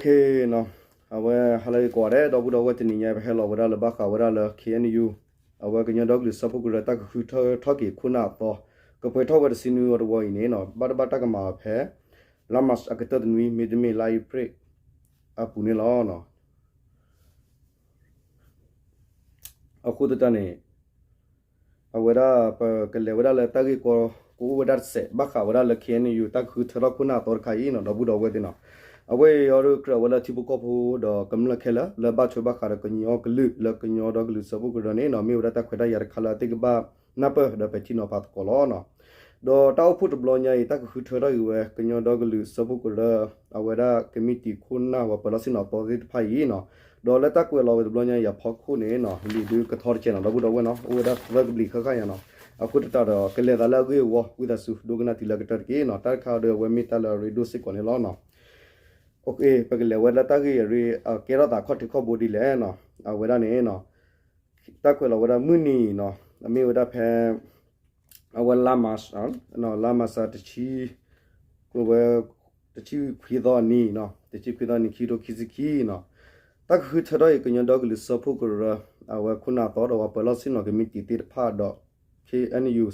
နီၤ, အဝဲဟါလၢအဂ့ၤကိးဂၤဒဲး ဒီပုၢ်ဒီဝဲၢ်, တနံၤညါပဟဲလီၤဝဲဒၣ်လၢဘၣ်ဃးဝဲဒၣ်လၢ K N U အဝဲကညီဒီကလုာ်စၢဖှိၣ်ကရၢတၢ်ကဃုထၢထီၣ်က့ၤခိၣ်နၢ်အသီ ကပှဲၤထီၣ်ဝဲတဆံနွံဝီတဝီအံၤန့ၣ်နီၤ, ဘၣ်တဘၣ်တၢ်ကမၤအီၤဖဲ လါမးအကတၢၢ်တနွံ မ့တမ့ၢ်လါအ့ဖြ့ၣ်အပူၤန့ၣ်လီၤ. အဃိသတးန့ၣ် အဝဲဒၣ်ပကလဲၤဝဲဒၣ်လၢတၢ်ဂ့ၢ်ကီ ကအိၣ်ဝဲဒၣ်တစဲး ဘၣ်ဃးဝဲဒၣ်လၢ K N U တၢ်ကဃုထၢထီၣ်ခိၣ်နၢ်အသီတခါအံၤနီၤ ဒီပုၢ်ဒီဝဲၢ်သ့ၣ်နီၤ, အဝဲအံၤအီၤဒီးကြၢးဝဲလၢထံဖိကီၢ်ဖိဒီးကမျၢၢ်ခဲလၢာ် လၢဘၣ်ထွဲဘၣ်ဃးဒီးကညီကလုာ်လၢကညီဒီကလုာ်စၢဖှိၣ်ကရၢန့ၣ်နီၤ, မ့ၢ်ဝဲဒၣ်တၢ်ခွဲးတၢ်ယာ်တခါလၢအသ့ၣ်ကဘၣ်နၢ်ပၢၢ်ဒီးပဲာ်ထံနီၤဖးသကိးလီၤ. ဒီးတၢ်အိၣ်ဖှိၣ်တဘျီညါအံၤ တၢ်ကဃုထၢထီၣ်က့ၤဝဲ ကညီဒီကလုာ်စၢဖှိၣ်ကရၢ အဝဲဒၣ်ကမံးတံာ်ခိၣ်နၢ်ဝဲပၢၤလီၢ်ဆ့ၣ်နီၤသီသ့ၣ်တဖၣ်အံၤနီၤ, ဒီးလၢတၢ်ကွဲးလီၤဝဲတဘျီညါအံၤအဖီခိၣ်န့ၣ်နီၤ လံာ်ဒုးကထီတကဲးနီၤ ဒီပုၢ်ဒီဝဲၢ်နီၤ, အိၣ်ဝဲဒၣ်သၢကဘျံးဃၣ်ဃၣ်ညါနီၤ, အဃိသတးဒီး ကလဲၤသးလၢအဂ့ၢ်အဝီ ဝံသးစူၤ ဒိကနၣ်တုၤလၢအကတၢၢ်တက့ၢ်နီၤ, တၢ်တခါအံၤဒီးအဝဲမ့ၢ်တၢ်လၢအရ့ဒိၣ်စ့ၢ်ကီးန့ၣ်လီၤ. ပကလဲၤဝဲလၢတၢ်ဂ့ၢ်အရ့ ကဲထီၣ်သးခီၣ်ထံးခီၣ်ဘိဒ်လဲၣ်နီၤ, အဝဲဒၣ်န့ၣ် တၢ်ကွဲးလီၤဝဲဒၣ်မုၢ်နံၤနီၤ, အမ့ၢ်ဝဲဒၣ်ဖဲ အဝဲလါမး လါမးစး တဆံ ဝဲ တဆံခွံသီအနံၤနီၤ, တဆံခွံသီအနံၤ ခံကထိခံဆံခံနီၤ, တၢ်ကဃုထၢထီၣ်အံၤ ကညီဒီကလုာ်စၢဖှိၣ်ကရၢ အဝဲခိၣ်နၢ်သီဒီးဝဲပၢၤလီၢ်ဆ့ၣ်နီၤကမံးတံာ်သ့ၣ်တဖၣ်ဒီး K N U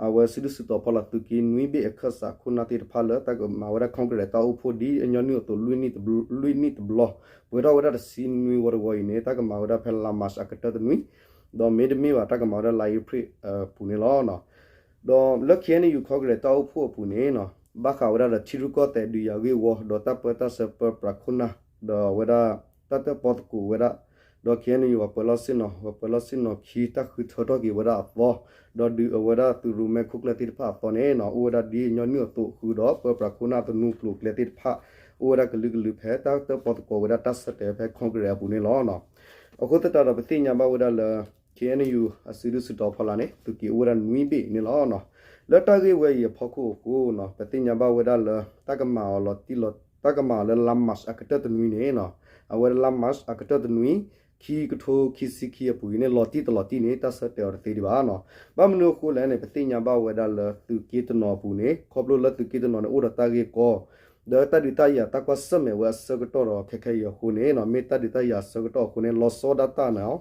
အဝဲစုဒုၣ်စုတီၤဖီလာ်သုးက့နွံဘ့ၣ်အခၢၣ်စးခိၣ်နၢ်သ့ၣ်တဖၣ်လၢတၢ်ကမၤဝဲဒၣ် Congress တၢ်အိၣ်ဖှိၣ်ဒ်အညီနုၢ်အသိး လွံၢ်နံၣ်တဘျီ ပှဲၤထီၣ်ဝဲဒၣ်တဆံနွံဝီတဝီအံၤန့ၣ် တၢ်ကမၤဝဲဒၣ်ဖဲလါမးအကတၢၢ်တနွံ ဒီးမ့တမ့ၢ်ဘၣ်တၢ်ကမၤဝဲဒၣ်လါအ့ဖြ့ၣ်အပူၤန့ၣ်လီၤ. ဒီးလၢ K N U Congress တၢ်အိၣ်ဖှိၣ်အပူၤန့ၣ် ဘၣ်ဃးဝဲဒၣ်ဒီးထံရူၢ်ကီၢ်သဲးဒုးယၤဂ့ၢ်ဝီ ဒီးတၢ်ပၢတၢ်ဆှၢပၢပြးခိၣ်နၢ် ဒီးအဝဲဒၣ်တၢ်တၢၣ်ပီသကိးဝဲဒၣ် ဒီး K N U ဝဲပၢၤလီၢ်ဆ့ၣ်နီၤ ဝဲပၢၤလီၢ်ဆ့ၣ်နီၤခံ တၢ်ဃုထၢထီၣ်က့ၤဝဲဒၣ်အသီ ဒီးဒုးအဝဲဒၣ်သုးရိၣ်မဲခိၣ်ကျၢၢ်သ့ၣ်တဖၣ်အသီန့ၣ်နီၤ အိၣ်ဝဲဒၣ်ဒ်အညီနုၢ်အသိးဃုာ်ဒီး ပၢပြးခိၣ်နၢ်သနူကျိၤကျဲသ့ၣ်တဖၣ် အိၣ်ဝဲဒၣ်ကလုာ်ကလုာ်ဖဲတၢ်တၢၣ်ပီသကိးဝဲဒၣ်တၢ်ဆၢတဲာ်ဖဲ Congress အပူၤန့ၣ်လီၤ. အဃိသတးဒီးပသ့ၣ်ညါဘၣ်ဝဲဒၣ်လၢ K N U အစုဒုၣ်စုတီၤဖီလာ်န့ၣ် သုးက့ၤအိၣ်ဝဲဒၣ်နွံဘ့ၣ်န့ၣ်လီၤ. လၢတၢ်ဂ့ၢ်ဝဲအံၤအဖီခိၣ်အဃိနီၤ ပသ့ၣ်ညါဘၣ်ဝဲဒၣ်လၢ တၢ်ကမၤအီၤလီၤတံၢ်လီၤ တၢ်ကမၤအီၤလၢလါမးအကတၢၢ်တနွံန့ၣ်နီၤ အဝဲလါမးအကတၢၢ်တနွံ ခံကထိခံဆံခံအပူၤအံၤန့ၣ် လီၤတံၢ်တလီၤတံၢ်န့ၣ် တၢ်ဆၢတဲာ်အီၤတသ့ဒံးဘၣ်နီၤ. ဘၣ်မနုၤအဃိလဲၣ်န့ၣ် ပသ့ၣ်ညါဘၣ်ဝဲဒၣ်လၢသုးက့တနီၤအပူၤန့ၣ် ခီဖျိလၢသုးက့တနီၤန့ၣ် အိၣ်ဒီးတၢ်ဂ့ၢ်ကီ ဒီးတၢ်ဒုးတၢ်ယၤတၢ်ကွၢ်ဆၢၣ်မဲာ်ဝဲအဆၢကတီၢ်ဒီးခဲခဲအံၤအဃိန့ၣ်နီၤ မ့ၢ်တၢ်ဒုးတၢ်ယၤအဆၢကတီၢ်အဃိန့ၣ် လီၤဆီဒၣ်တၢ်န့ၣ်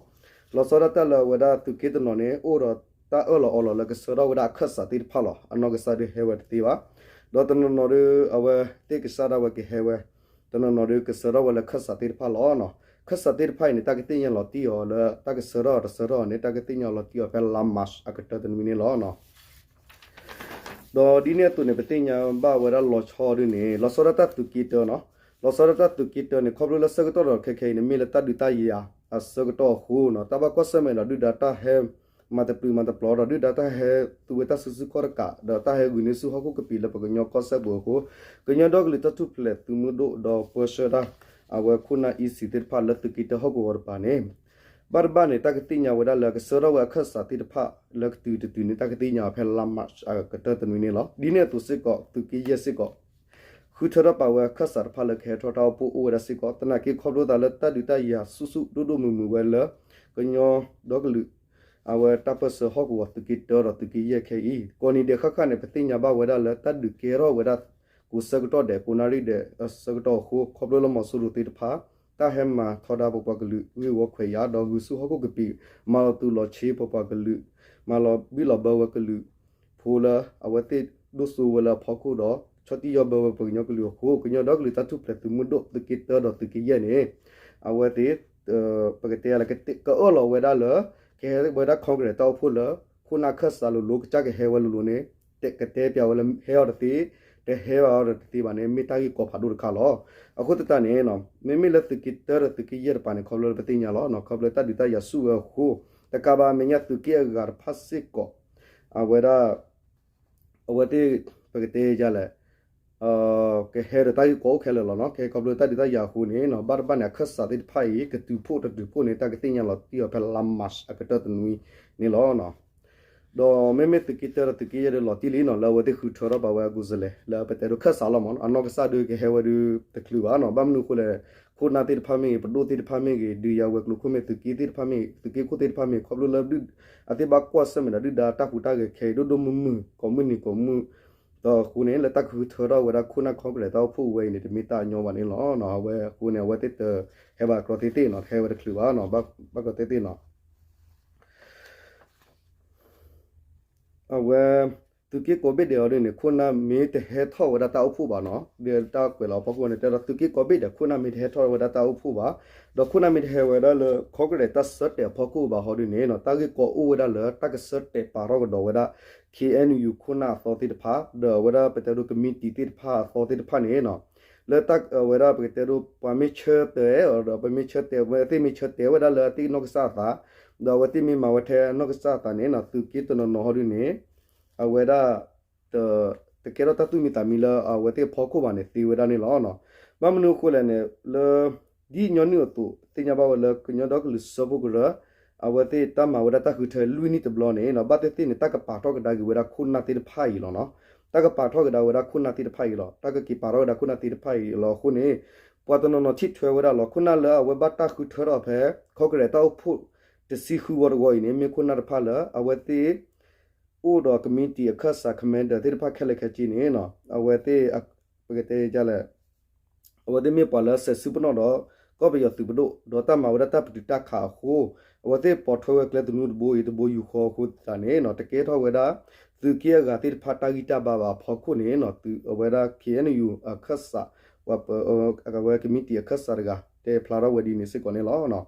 လီၤဆီဒၣ်တၢ်လၢအဝဲဒၣ်သုးက့တနီၤန့ၣ် အိၣ်ဒီးတၢ်အၢၣ်လီၤအီလီၤလၢကဆှၢထီၣ်ဝဲဒၣ်အခၢၣ်စးသ့ၣ်တဖၣ်လီၤ. အနီၢ်ကစၢ်ဒုးဟဲဝဲတသ့ဘၣ်. ဒီးတနီၤနီၤဒုး အဝဲသ့ၣ်ကစၢ်ဒၣ်ဝဲကဟဲဝဲ တနီၤနီၤဒုးကဆှၢထီၣ်ဝဲလၢခၢၣ်စးသ့ၣ်တဖၣ်လီၤ. ခၢၣ်စးသ့ၣ်တဖၣ်အံၤန့ၣ် တၢ်ကသ့ၣ်ညါလီၤတံၢ်အီၤလၢ တၢ်ကဆှၢထီၣ်တဆှၢထီၣ်န့ၣ် တၢ်ကသ့ၣ်ညါလီၤတံၢ်အီၤဖဲလါမးအကတၢၢ်တနွံန့ၣ်လီၤ. ဒီးဒ်န့ၣ်အသိးန့ၣ် ပသ့ၣ်ညါဘၣ်ဝဲဒၣ်လီၤဆီဒုးန့ၣ် လီၤဆီဒၣ်တၢ်သုးက့တၢနီၤ လီၤဆီဒၣ်တၢ်သုးက့တၢန့ၣ် ခီဖျိလၢဆၢကတီၢ်ဒီးခဲခဲအံၤန့ၣ် မ့ၢ်လၢတၢ်ဒုးတၢ်ယၤအဆၢကတီၢ်အဃိနီၤ တၢ်ဘၣ်ကွၢ်ဆၢၣ်မဲာ်ဒီးဒုၣ်ဒါတၢ်ဟဲ မၤတပျုၤမၤတပျီၤဒီးဒုၣ်ဒါတၢ်ဟဲသူဝဲတၢ်စုဆူၣ်ခီၣ်တကး ဒီးတၢ်ဟဲဂုာ်န့ၢ်ဆူၣ်ဟီၣ်ခိၣ်ကပံာ်လၢပကညီကီၢ်စဲၣ်ပူၤအဃိ ကညီဒီကလုာ်တၢ်ထူၣ်ဖျဲးသုးမုၢ်ဒိၣ်ဒီးပၢဆှၢတၢ် အဝဲခိၣ်နၢ် E C သ့ၣ်တဖၣ်လၢသုးက့တၢဟီၣ်ကဝီၤတပၤန့ၣ် ဘၣ်တဘၣ်န့ၣ် တၢ်ကသ့ၣ်ညါဝဲဒၣ်လၢကဆှၢထီၣ်ဝဲအခၢၣ်စးသ့ၣ်တဖၣ်လၢကတုၤတတုၤန့ၣ် တၢ်ကသ့ၣ်ညါအီၤဖဲလါမးအကတၢၢ်တနွံန့ၣ်လီၤ. ဒ်န့ၣ်အသိးစ့ၢ်ကီး သုးက့ယဲၢ်စ့ၢ်ကီး ဃုထၢထီၣ်ပာ်ဝဲအခၢၣ်စးတဖၣ်လၢကဟဲထီၣ်တၢ်အိၣ်ဖှိၣ်အိၣ်ဝဲဒၣ်စ့ၢ်ကီး သနာ်က့ခီဖျိသးလၢတၢ်ဒုးတၢ်ယၤဆူၣ်ဆူၣ်ဒိၣ်ဒိၣ်မုၢ်မုၢ်ဝဲလၢ ကညီဒီကလုာ် အဝဲတၢ်ပၢဆှၢဟီၣ်ကဝီၤသုးက့တၢဒီးသုးက့ယဲၢ်ခဲအံၤ ကိးနံၤဒဲးဃၣ်ဃၣ်န့ၣ် ပသ့ၣ်ညါဘၣ်ဝဲဒၣ်လၢတၢ်ဒုးကဲထီၣ်ဝဲဒၣ် ကိးဆၢကတီၢ်ဒဲး ကိးနၣ်ရံၣ်ဒဲးအဆၢကတီၢ်အဃိ ခီဖျိလၢမီၤစိရိၤသ့ၣ်တဖၣ် တၢ်ဟဲမၤထီဒါပပှၤကလုာ်ဂ့ၢ်ဝီခွဲးယာ် ဒီးဂုာ်ဆူၣ်ဟီၣ်ခိၣ်ကပံာ် မၤလီၤသူၣ်လီၤဆ့ပပှၤကလုာ် မၤလီၤဘံၣ်လီၤဘၢဝဲကလုာ် ဖိလၢအဝဲသ့ၣ်ဒိၣ်စိဝဲလၢအဖီခိၣ်ဒီး ဆီၣ်တံၢ်ယီၢ်ဘၢဝဲပှၤကညီကလုာ်အဃိ ကညီဒီကလုာ်တၢ်ထူၣ်ဖျဲးသုးမုၢ်ဒိၣ်သုးက့တၢဒီးသုးက့ယဲၢ်န့ၣ် အဝဲသ့ၣ် ပကတဲလၢ ကအၢၣ်လီၤဝဲဒၣ်လၢ ကဟဲဝဲဒၣ် Congress တၢ်အိၣ်ဖှိၣ်လၢ ခိၣ်နၢ်ခၢၣ်စးလိၤလိၤ ကစၢ်ကဟဲဝဲလိၤလိၤန့ၣ် ကတဲပျးဝဲလၢဟဲအီၤတသ့ တဟဲဘၣ်အီၤဒီးတသ့ဘၣ်န့ၣ် မ့ၢ်တၢ်ဂ့ၢ်ကီဖးဒိၣ်တခါလီၤ. အဃိသတးန့ၣ် မ့မ့ၢ်လၢသုးက့တၢဒီးသုးက့ယဲၢ်တပၤန့ၣ် ခီဖျိလၢပသ့ၣ်ညါလီၤ ခီဖျိတၢ်ဒုးတၢ်ယၤဆူၣ်ဝဲအဃိ တကးဘၣ်အမဲာ်ညါသုးက့အဂၤတဖၣ်စ့ၢ်ကီး အဝဲဒၣ် အဝဲသ့ၣ် ပကတဲယလဲၣ် ကဟဲဒီးတၢ်ဂ့ၢ်ကီအိၣ်ခဲလၢာ်လီၤနီၤ. ကဲခီဖျိတၢ်ဒုးတၢ်ယၤအဃိန့ၣ် ဘၣ်တဘၣ်န့ၣ် အခၢၣ်စးသ့ၣ်တဖၣ်အံၤ ကတုၤဖှိၣ်တတုၤဖှိၣ်န့ၣ် တၢ်ကသ့ၣ်ညါလီၤတံၢ်အီၤဖဲလါမးအကတၢၢ်တနွံန့ၣ်လီၤ. ဒီးမ့မ့ၢ်သုးက့တၢဒီးသုးက့ယဲၢ်ဒီးလီၤတံၢ်လံနီၤ လၢအဝဲသ့ၣ်ဃုထၢထီၣ်ပာ်ဝဲအ ကိုယ်စားလှယ် လၢပတဲဒိးခၢၣ်စးလီၤမးနီၤ အနီၢ်ကစၢ်ဒုးကဟဲဝဲဒုးတချုးဘၣ်နီၤ. ဘၣ်မနုၤအဃိလဲၣ် ခိၣ်နၢ်သ့ၣ်တဖၣ်မ့ၢ်ဂ့ၤ ပဒိၣ်သ့ၣ်တဖၣ်မ့ၢ်ဂ့ၤ ဒုးယၤဝဲၤကျိၤခိၣ်မ့ၢ် သုးက့သ့ၣ်တဖၣ်မ့ၢ် သုးက့ခိၣ်သ့ၣ်တဖၣ်မ့ၢ် ခီဖျိလၢ အသ့ၣ်ဘၣ်ကွၢ်ဆၢၣ်မဲာ်ဒီးဒုၣ်ဒါတၢ်ဟူးတၢ်ဂဲၤခဲအံၤ ဒိၣ်ဒိၣ်မုၢ်မုၢ် ကိးမုၢ်နံၤကိးမုၢ် ဒီးအဃိန့ၣ် လၢတၢ်ကဃုထၢထီၣ်ဝဲဒၣ်ခိၣ်နၢ် Congress တၢ်အိၣ်ဖှိၣ်ဝဲအံၤန့ၣ် တမ့ၢ်တၢ်အညီဘၣ်န့ၣ်လီၤ. အဝဲအဃိန့ၣ် အဝဲသ့ၣ်တဟဲဘၣ်ကြီသ့သ့နီၤ, တဟဲဝဲတချုးဘၣ်နီၤ, ဘၣ်ကြီသ့သ့နီၤ. အဝဲ သုးက့ကိးဘ့ၣ်ဒဲးအီၤဒ်န့ၣ် ခိၣ်နၢ်မ့ၢ်တဟဲထီၣ်ဝဲဒၣ်တၢ်အိၣ်ဖှိၣ်ဘၣ်နီၤ, ဒီးတၢ်ကွဲးလီၤအဖီခိၣ်န့ၣ် တဲဒီးသုးက့ကိးဘ့ၣ်ဒဲး ခိၣ်နၢ်မ့ၢ်တဟဲထီၣ်ဝဲဒၣ်တၢ်အိၣ်ဖှိၣ်ဘၣ်, ဒီးခိၣ်နၢ်မ့ၢ်တဟဲဝဲဒၣ်လၢ Congress တၢ်ဆၢတဲာ်အဖီခိၣ်ဘၣ်ဟီဒ်န့ၣ်နီၤ, တၢ်ဂ့ၢ်ကီအိၣ်ဝဲဒၣ်လၢတၢ်ကဆၢတဲာ်ပာ်ထီၣ်ကဒီးဝဲဒၣ် K N U ခိၣ်နၢ်အသီသ့ၣ်တဖၣ် ဒီးအဝဲဒၣ်ပတဲဒိ committee သ့ၣ်တဖၣ်အသီသ့ၣ်တဖၣ်န့ၣ်နီၤ, လၢတၢ်အဝဲဒၣ်ပကတဲဒိ ပှၤမ့ၢ်ဆၢတဲာ်အီၤဒီး ပမ့ၢ်ဆၢတဲာ် အဝဲသ့ၣ်မ့ၢ်ဆၢတဲာ်ဝဲဒၣ်လၢအသ့ၣ်နီၢ်ကစၢ်အသး, ဒီးအဝဲသ့ၣ်မ့ၢ်မၤဝဲထဲအနီၢ်ကစၢ်အသးန့ၣ်နီၤ, သုးက့တနီၤနီၤဟီဒ်န့ၣ် အဝဲဒၣ် တကဲထီၣ်တၢ်သူၣ်မံသးမံလၢအဝဲသ့ၣ်အဖီခိၣ်ဘၣ်န့ၣ် သ့ဝဲဒၣ်န့ၣ်လီၤ. ဘၣ်မနုၤအဃိလဲၣ်န့ၣ် လၢ ဒ်ညီနုၢ်အသိး သ့ၣ်ညါဘၣ်ဝဲလၢကညီဒီကလုာ်စၢဖှိၣ်ကရၢ အဝဲသ့ၣ်တၢ်မၤဝဲဒၣ်တၢ်ဃုထၢလွံၢ်နံၣ်တဘျီန့ၣ်နီၤ, ဘၣ်သ့ၣ်သ့ၣ်န့ၣ် တၢ်ကပာ်ထီၣ်ကဒါက့ၤဝဲဒၣ်ခိၣ်နၢ်သ့ၣ်တဖၣ်အံၤလီၤနီၤ. တၢ်ကပာ်ထီၣ်ကဒါဝဲဒၣ်ခိၣ်နၢ်သ့ၣ်တဖၣ်အံၤလီၤ. တၢ်ကက့ၤပာ်ထီၣ်ကဒါခိၣ်နၢ်သ့ၣ်တဖၣ်အံၤလီၤအဃိန့ၣ် ပှၤတနီၤနီၤထံၣ်ထွဲဝဲဒၣ်လီၤ. ခိၣ်နၢ်လၢအဝဲဘၣ်တၢ်ဃုထၢထီၣ်ဖဲ Congress တၢ်အိၣ်ဖှိၣ်တဆံဃုဝီတဝီအံၤန့ၣ် မ့ၢ်ခိၣ်နၢ်တဖၣ်လၢ အဝဲသ့ၣ် အိၣ်ဒီး committee အခၢၣ်စး commander သ့ၣ်တဖၣ်ခဲလၢာ်ခဲဆ့န့ၣ်နီၤ, အဝဲသ့ၣ် ပကတဲဒ်လဲၣ်, အဝဲသ့ၣ်မ့ၢ်ပှၤလၢအစဲးဆူပနီၣ်ဒီး ကီၢ်ပယီၤသုးပဒိၣ် ဒီးတၢ်မၤဝဲဒၣ်တၢ်ပတုာ်တၢ်ခးအဃိ အဝဲသ့ၣ်ပိာ်ထွဲဝဲကျဲသနူတဘိအံၤ တဘိယူၢ်ဃီအဃိသတးန့ၣ်နီၤ, တကဲထီၣ်ဝဲဒၣ် သုးက့အဂၤသ့ၣ်တဖၣ်တၢ်ဂံၢ်တၢ်ဘါဘၣ်အဖီခိၣ်န့ၣ်နီၤ, အဝဲဒၣ် K N U အခၢၣ်စး ဝဲ committee အခၢၣ်စးတဂၤ တဲဖျါထီၣ်ဝဲဒ်န့ၣ်စ့ၢ်ကီးန့ၣ်လီၤ.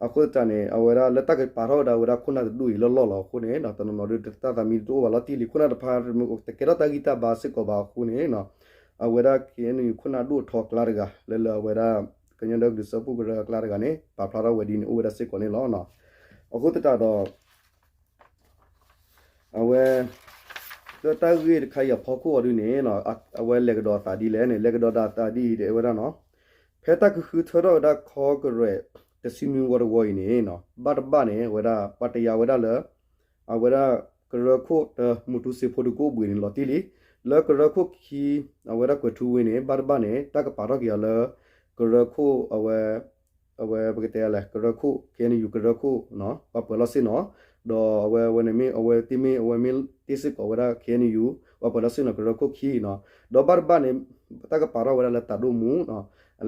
အဃိသတးန့ၣ် အဝဲဒၣ်လၢတၢ်ကပာ်ထီၣ်ဝဲဒၣ်ဝဲဒၣ်ခိၣ်နၢ်တဒူၣ်အံၤလၢလီၢ်လီၤအဃိန့ၣ် တနီၤနီၤဒုးတၢ်သးမံတအိၣ်ဘၣ်လီၤတံၢ်လံ, ခိၣ်နၢ်တဖၣ်တကဲထီၣ်တၢ်ဂံၢ်တၢ်ဘါစ့ၢ်ကီးဘၣ်အဃိန့ၣ် အဝဲဒၣ် K N U ခိၣ်နၢ်ဒိၣ်ထီကျါတဂၤ လၢလၢအဝဲဒၣ် ကညီဒီကလုာ်စၢဖှိၣ်ကရၢအကျါတဂၤန့ၣ် ပာ်ဖျါထီၣ်ဝဲဒ်န့ၣ်အိၣ်ဝဲဒၣ်စ့ၢ်ကီးန့ၣ်လီၤ. အဃိသတးဒီး အဝဲ လၢတၢ်ဂ့ၢ်တခါအံၤအဖီခိၣ်အီၤဒ်န့ၣ် အဝဲလဲၤကဒီးအသးဒ်လဲၣ်န့ၣ် လဲၤကဒီးဒၣ်အသးဒ်အံၤ တဲဝဲဒၣ်နီၤ, ဖဲတၢ်ကဃုထၢထီၣ်ဝဲဒၣ် Congress တဆံနွံဝီတဝီအံၤန့ၣ် ဘၣ်တဘၣ်န့ၣ် အဝဲဒၣ်ပှၤတယာ်ဝဲဒၣ်လၢ အဝဲဒၣ်ကရၢခိၣ်တၢ မူတူစ့ဖိတကိးဘှံးန့ၣ်လီၤတံၢ်လံ, လၢကရၢခိၣ်ခံ အဝဲဒၣ်ကွဲးထူဝ့န့ၣ် ဘၣ်တဘၣ်န့ၣ် တၢ်ကပာ်ထီၣ်က့ၤအီၤလၢ ကရၢခိၣ်အဝဲ အဝဲပကတဲလဲၣ် ကရၢခိၣ် K N U ကရၢခိၣ် ပှၤပၢၤလီၢ်ဆ့ၣ်နီၤ, ဒီးအဝဲဝဲန့ၣ်မ့ၢ်အဝဲသ့ၣ်မ့ၢ်အဝဲမ့ၢ်တ့ၢ်စ့ၢ်ကီးဝဲဒၣ် K N U ပှၤပၢၤလီၢ်ဆ့ၣ်နီၤကရၢခိၣ်ခံနီၤ, ဒီးဘၣ်တဘၣ်န့ၣ် တၢ်ကပာ်ထီၣ်ဝဲဒၣ်လၢတၢ်ဒိၣ်မူ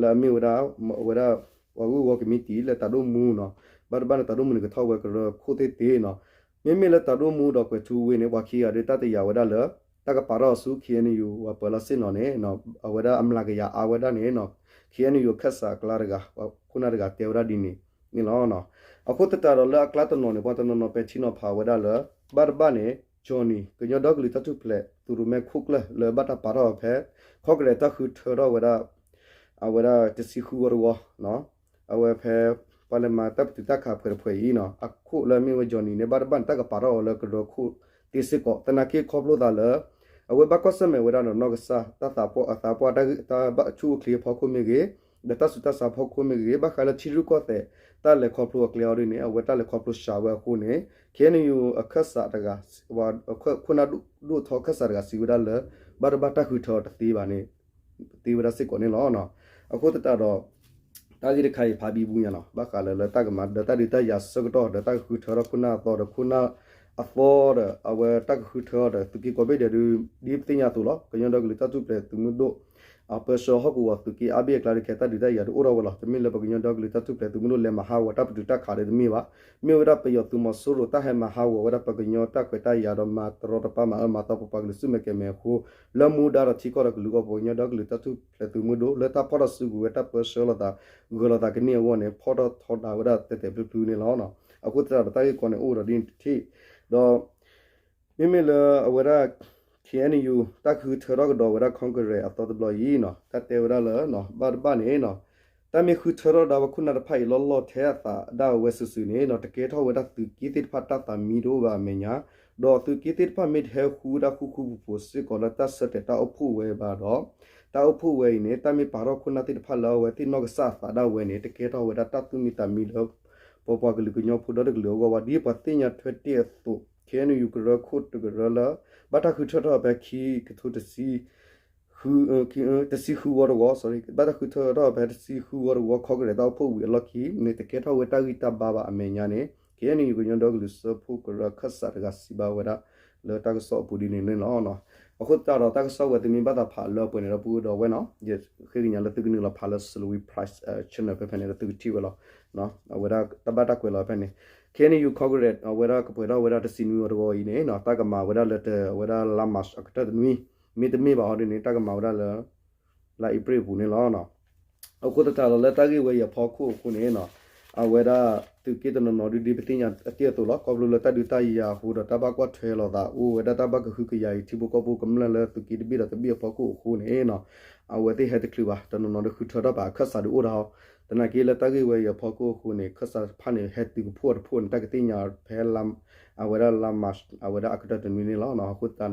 လၢအမ့ၢ်ဝဲဒၣ် အဝဲဒၣ် ပှၤဂုၢ်ဂီၤကမံးတံာ်လၢတၢ်ဒိၣ်မူနီၤ, ဘၣ်တဘၣ်န့ၣ် တၢ်ဒိၣ်မူန့ၣ်ကထီၣ်ဝဲကရၢခိၣ်သ့ၣ်သ့နီၤ, မ့မ့ၢ်လၢတၢ်ဒိၣ်မူဒီးကွဲးထူဝ့န့ၣ် ပှၤခံဂၤဒီးတၢ်တယာ်ဝဲဒၣ်လၢ တၢ်ကပာ်ထီၣ်အီၤဆူ K N U ပှၤပၢၤလီၢ်ဆ့ၣ်နီၤန့ၣ် အဝဲဒၣ်အမျးကယၤအါဝဲဒၣ်န့ၣ်နီၤ, K N U အခၢၣ်စးအကျါတဂၤ ခိၣ်နၢ်တဂၤတဲဝဲဒၣ်ဒ်န့ၣ်န့ၣ်လီၤ. အဃိသတးဒီးလၢအကျါတနီၤန့ၣ် ပှၤတနီၤနီၤပဲာ်ထံနီၤဖးဝဲဒၣ်လၢ ဘၣ်တဘၣ်န့ၣ် Johnny ကညီဒီကလုာ်တၢ်ထူၣ်ဖျဲးသုးရိၣ်မဲခိၣ်ကျၢၢ်လၢဘၣ်တၢ်ပာ်ထီၣ်အီၤဖဲ Congress တၢ်ဃုထၢထီၣ်ဝဲဒၣ် အဝဲဒၣ်တဆံဃုဝီတဝီ အဝဲဖဲ ပှၤလဲၤမၤတၢ်ပတုာ်တၢ်ခးဖှဲးတဖှဲးအံၤနီၤ အခိၣ်လၢအမ့ၢ်ဝဲ Johnny န့ၣ် ဘၣ်တဘၣ်န့ၣ် တၢ်ကပာ်ထီၣ်အီၤလၢကရၢခိၣ်သ့စ့ၢ်ကီး သနာ်က့ခီဖျိသးလၢ အဝဲဘၣ်ကွၢ်ဆၢၣ်မဲာ်ဝဲဒၣ်ဒီးနီၢ်ကစၢ် တၢ်သးပှၢ်အသးပှၢ် တၢ်ဆူၣ်အိၣ်ချ့အဖီခိၣ်မ့ၢ်ဂ့ၤ ဒီးတၢ်ဆူးတၢ်ဆါအဖီခိၣ်မ့ၢ်ဂ့ၤ ဘၣ်ဃးလၢထံရူၢ်ကီၢ်သဲး တၢ်လဲၤခီဖျိအကျဲအီၤဒ်န့ၣ် အဝဲတၢ်လဲၤခီဖျိစှၤဝဲအဃိန့ၣ် K N U အခၢၣ်စးတဂၤ ခိၣ်နၢ်ဒိၣ်ထီခၢၣ်စးတဂၤစံးဝဲဒၣ်လၢ ဘၣ်တဘၣ်တၢ်ဃုထၢအီၤတသ့ဘၣ်န့ၣ် သ့ဝဲဒၣ်စ့ၢ်ကီးန့ၣ်လီၤ. အဃိသတးဒီး တၢ်ဂ့ၢ်တခါအံၤဖးဘံဘူညါနီၤ ဘၣ်ဃးလၢလၢတၢ်ကမၤဒီးတၢ်ဒုးတၢ်ယၤဆၢကတီၢ် ဒီးတၢ်ကဃုထၢထီၣ်ခိၣ်နၢ်အသီဒီးခိၣ်နၢ်အသီဒီး အဝဲတၢ်ကဃုထၢအီၤဒီး သုးက့ကိးဘ့ၣ်ဒဲးဒုး ဒ်ပသ့ၣ်ညါအသိးလီၤ. ကညီဒီကလုာ်တၢ်ထူၣ်ဖျဲးသုးမုၢ်ဒိၣ် အပၢဆှၢဟီၣ်ကဝီၤသုးက့အါဘ့ၣ်အကျါဒုးခဲ တၢ်ဒုးတၢ်ယၤဒုးအိၣ်ထီၣ်ဝဲလီၤ. တမ့ၢ်လၢပကညီဒီကလုာ်တၢ်ထူၣ်ဖျဲးသုးမုၢ်ဒိၣ်လဲၤမၤဟးဂီၤတၢ်ပတုာ်တၢ်ခးဒီးတမ့ၢ်ဘၣ်. မ့ၢ်ဝဲဒၣ်ပယီၤသုးမီၤစိရိၤတၢ်ဟဲမၤဟးဂီၤဝဲဒၣ်ပကညီတၢ်ခွဲးတၢ်ယာ်ဒီးမၤတရီတပါမၤအၢမၤသီ ပပှၤကလုာ်ဆူၣ်မဲာ်ကဲၤမဲာ်အဃိ လၢမူဒါဒီးထံကီၢ်ဒီးကလုာ်အဂီၢ် ပကညီဒီကလုာ်တၢ်ထူၣ်ဖျဲးသုးမုၢ်ဒိၣ် လၢတၢ်ဖီၣ်ထီၣ်စုကဝဲၤတၢ်ပၢဆှၢလိာ်သး ဂၢၤလိာ်သးကန့ၢ်အဂီၢ်န့ၣ် ဖီၣ်ထီၣ်ထီဒါဝဲဒၣ်တဲာ်တဲာ်ဖျုးဖျုးန့ၣ်လီၤ. အဃိသတးဒီးတၢ်ဂ့ၢ်ကီန့ၣ်အိၣ်ဒီးဒ်န့ၣ်တထံၣ် ဒီး မ့မ့ၢ်လၢအဝဲဒၣ် K N U တၢ်ကဃုထၢထီၣ်ကဒီးဝဲဒၣ် Congress အသီတဘျီအံၤနီၤ တၢ်တဲဝဲဒၣ်လၢ ဘၣ်တဘၣ်န့ၣ်နီၤ တၢ်မ့ၢ်ဃုထၢထီၣ်ဒၣ်ဝဲခိၣ်နၢ်တဖၣ်အံၤလီၢ်လီၢ်ထဲအသးဒၣ်ဝဲစုာ်စုာ်န့ၣ်နီၤ တကဲထီၣ်ဝဲဒၣ်သုးက့သ့ၣ်တဖၣ်တၢ်သးမံတအိၣ်ဘၣ်အမဲာ်ညါ ဒီးသုးက့သ့ၣ်တဖၣ်မ့ၢ်တဟဲဃုဒၣ်ဃူဃူဖိးဖိးစ့ၢ်ကီးလၢတၢ်ဆၢတဲာ်တၢ်အိၣ်ဖှိၣ်ဝဲဘၣ်ဒီး တၢ်အိၣ်ဖှိၣ်ဝဲအံၤန့ၣ် တၢ်မ့ၢ်ပာ်ထီၣ်ခိၣ်နၢ်သ့ၣ်တဖၣ်လၢအဝဲသ့ၣ်နီၢ်ကစၢ်အသးဒၣ်ဝဲန့ၣ် တကဲထီၣ်ဝဲဒၣ်တၢ်သူၣ်မံသးမံလၢ ပပှၤကလုာ်ကညီဖိဒီတကလုာ်အဂီၢ်ဘၣ် ဒ်ပှၤသ့ၣ်ညါထွဲတ့ၢ်အသိး K N U ကရၢခိၣ်တကရၢလၢ ဘၣ်တၢ်ဃုထၢထီၣ်ဖဲခံကထိတဆံ ဃု တဆံဃုဝီတဝီ sorry ဘၣ်တၢ်ဃုထၢထီၣ်ဖဲတဆံဃုဝီတဝီ ခီကရဲးတၢ်အိၣ်ဖှိၣ်ဝံၤအလီၢ်ခံန့ၣ် တကဲထီၣ်ဝဲတၢ်ဂံၢ်တၢ်ဘါဘၣ်အမဲာ်ညါန့ၣ် K N U ကညီဒီကလုာ်စၢဖှိၣ်ကရၢခၢၣ်စးတဂၤစံးဘၣ်ဝဲဒၣ် လၢတၢ်ကစီၣ်အပူၤဒ်န့ၣ်န့ၣ်လီၤ. အဃိသတးဒီး တၢ်ကစီၣ်ဝဲသုမ့ၢ်ဘၣ်သးဖးလၢပှဲၤန့ၣ်ဒီပုၢ်ဝဲၢ်ဒီးဝဲနီၤ, ယဃ့ကညးလၢသုကနုာ်လီၤဖးလၢ Salween Press Channel ဖဲဖဲန့ၣ်ဒီးသုကထံၣ်ဝဲလီၤ. အဝဲဒၣ်တၢ်ဘၣ်တၢ်ကွဲးလီၤဖဲန့ၣ် KNU Congress အဝဲဒၣ်ကပှဲၤထီၣ်ဝဲဒၣ်တဆံနွံဝီတဝီအံၤန့ၣ်နီၤ, တၢ်ကမၤဝဲဒၣ်လၢတ အဝဲဒၣ်လါ March အကတၢၢ်တနွံ, မ့တမ့ၢ်ဘၣ်အီၤဒ်န့ၣ် တၢ်ကမၤဝဲဒၣ်လၢ လါအ့ဖြ့ၣ်အပူၤန့ၣ်လီၤ. အဃိသတးဒီးလၢတၢ်ဂ့ၢ်ဝဲအံၤအဖီခိၣ်အဃိန့ၣ်နီၤ, အဝဲဒၣ်သုးက့တနီၤနီၤဒ်ဒ်ပသ့ၣ်ညါအသ့ၣ်အသိးလီၤ, ခီဖျိလၢတၢ်ဒုးတၢ်ယၤအဃိဒီးတၢ်ဘၣ်ကွၢ်ထွဲလိာ်သးအိၣ်ဝဲဒၣ်တၢ်ဘၣ်ကဟုကယာ်အံၤ ထံဖိကီၢ်ဖိကမျၢၢ်လၢသုးက့တဘ့ၣ်ဒီးတဘ့ၣ်အဖီခိၣ်အဃိန့ၣ်နီၤ, အဝဲသ့ၣ်ဟဲတချုးဘၣ်, တနီၤနီၤဒုးဃုထၢထီၣ်ပာ်အခၢၣ်စးဒုးအိၣ်ဒၣ်အီၤ, သနာ်က့လၢတၢ်ဂ့ၢ်ဝဲအံၤအဖီခိၣ်အဃိန့ၣ် ခၢၣ်စးတဖၣ်န့ၣ် ဟဲတုၤကဖှိၣ်တဖှိၣ်န့ၣ် တၢ်ကသ့ၣ်ညါဖဲလါ အဝဲဒၣ်လါ March အဝဲဒၣ်အကတၢၢ်တနွံန့ၣ်လီၤ. အဃိသတး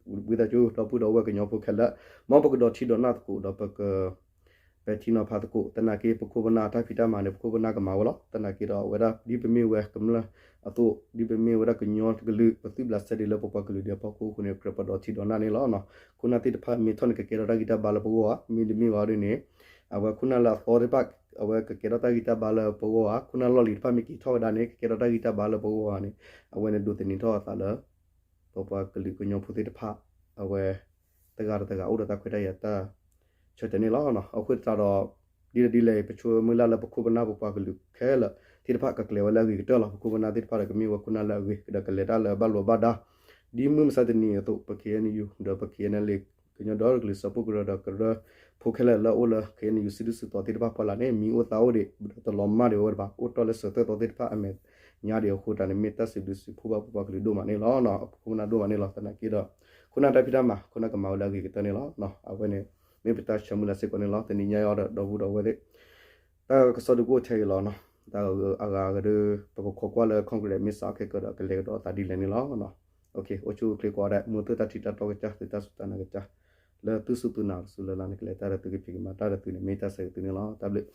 ဒီး ဝံသးစူၤဒီပုၢ်ဒီဝဲၢ်ကညီဖိခဲလၢာ်, မ်ပကဒိးထံဒိးနၢ်သကိးဒီးပက ပဲာ်ထံနီၤဖးသကိး, သနာ်က့ပခိၣ်ပနၢ်တၢ်ဖံးတၢ်မၤန့ၣ် ပခိၣ်ပနၢ်ကမၤဝဲလီၤ. သနာ်က့ဒီးအဝဲဒၣ်ဒ်ပမ့ၢ်ဝဲကမျၢၢ်အသိး, ဒ်ပမ့ၢ်ဝဲဒၣ်ကညီကလုာ် ပသုးဘျးစဲဒ်လၢပပှၤကလုာ်ဒ်အဖီခိၣ်အဃိန့ၣ် ကြၢးပဒိးထံဒိးနၢ်န့ၣ်လီၤ. ခိၣ်နၢ်သ့ၣ်တဖၣ်မ့ၢ်ထီၣ်န့ၣ် ကကဲထီၣ်တၢ်ဂံၢ်တၢ်ဘါလၢပဂီၢ်ဧါ, မ့တမ့ၢ်ဘၣ်ဒ်န့ၣ် အဝဲခိၣ်နၢ်လၢအသီသ့ၣ်တဖၣ် အဝဲကကဲထီၣ်တၢ်ဂံၢ်တၢ်ဘါလၢပဂီၢ်ဧါ, ခိၣ်နၢ်လီၢ်လံၤတဖၣ်မ့ၢ်က့ၤထီၣ်ဝဲဒၣ်န့ၣ် ကကဲထီၣ်တၢ်ဂံၢ်တၢ်ဘါလၢပဂီၢ်ဧါန့ၣ် အဝဲန့ၣ်ဒိးသန့ၤထီၣ်အသးလၢ ပပှၤကလုာ်ကညီဖိသ့ၣ်တဖၣ် အဝဲ တဂၤဒီးတဂၤအိၣ်ဒီးတၢ်ခွဲးတၢ်ယာ်တၢ်ဆၢတဲာ်န့ၣ်လီၤ. အဃိသတးဒီး ဒ်လဲၣ်ဒ်လဲၣ် ပဆိမိၣ်လၢ်လၢပခိၣ်ပနၢ်ပပှၤကလုာ်ခဲလၢာ်သ့ၣ်တဖၣ်ကကျဲၤဝဲလၢအဂ့ၤကတၢၢ်လီၤ. ပခိၣ်ပနၢ်သ့ၣ်တဖၣ်ဒီးကမ့ၢ်ဝဲခိၣ်နၢ်လၢအဂ့ၤ ဒီးကလဲၤတၢ်လၢဘၣ်လိာ်ဘၣ်ဒါ ဒ်မုၢ်မဆါတနံၤအသိး ပ KNU ဒီးပ KNLA ကညီဒီကလုာ်စၢဖှိၣ်ကရၢဒီးကရၢဖိခဲလၢာ်လၢအအိၣ်လၢ KNU စုဒုၣ်စုတီၤသ့ၣ်တဖၣ်ဖီလာ်န့ၣ် မံၤအိၣ်သးအိၣ်ဒံး ဒီးတလီၤမၢ်ဒံးဝဲဘၣ် အိၣ်တီၢ်လၢစၢၤသွဲၣ်သီသ့ၣ်တဖၣ်အမဲာ်ညါဒံးအဃိသတးန့ၣ် မ့ၢ်တၢ်စံးဘျုးစံးဖှိၣ်ဘၣ်ပပှၤကလုာ်ဒိၣ်မးန့ၣ်လီၤ. ပခိၣ်ပနၢ်ဒိၣ်မးန့ၣ်လီၤ. သနာ်က့ဒီး ခိၣ်နၢ်တၢ်ဖံးတၢ်မၤ ခိၣ်နၢ်ကမၤဝဲလၢအဂ့ၤကတၢၢ်န့ၣ်လီၤ. အဝဲန့ၣ် မ့ၢ်ပတၢ်ဆၢမုၢ်လၢ်စ့ၢ်ကီးန့ၣ်လီၤ. တနံၤညါအံၤဒီး ဒီပုၢ်ဒီဝဲၢ်သ့ၣ် တၢ်ကစီၣ်ဒုးကအိၣ်ထဲအံၤလီၤ. တၢ်အဂၤအဂၤဒီး ပကခိးကွၢ်လၢ Congress မ့ၢ်စးခဲကၢဒီး ကလဲၤကဒီးအသးဒ်လဲၣ်န့ၣ်လီၤ. အိၣ်ဆူၣ်အိၣ်ချ့ကိးဂၤဒဲး မ်သုတၢ်ထံၣ်တၢ်တီကစၢ် သုတၢ်စူၢ်တၢ်နာ်ကစၢ် လၢသုစူၢ်သုနာ်တစူၢ်လၢ်လၢ်န့ၣ် ကလဲၤတၢ်ဒီးသုကဖံးကမၤတၢ်ဒီးသုန့ၣ် မ့ၢ်တၢ်ဆၢဂ့ၤသုန့ၣ်လီၤ. တၢ်ဘျုး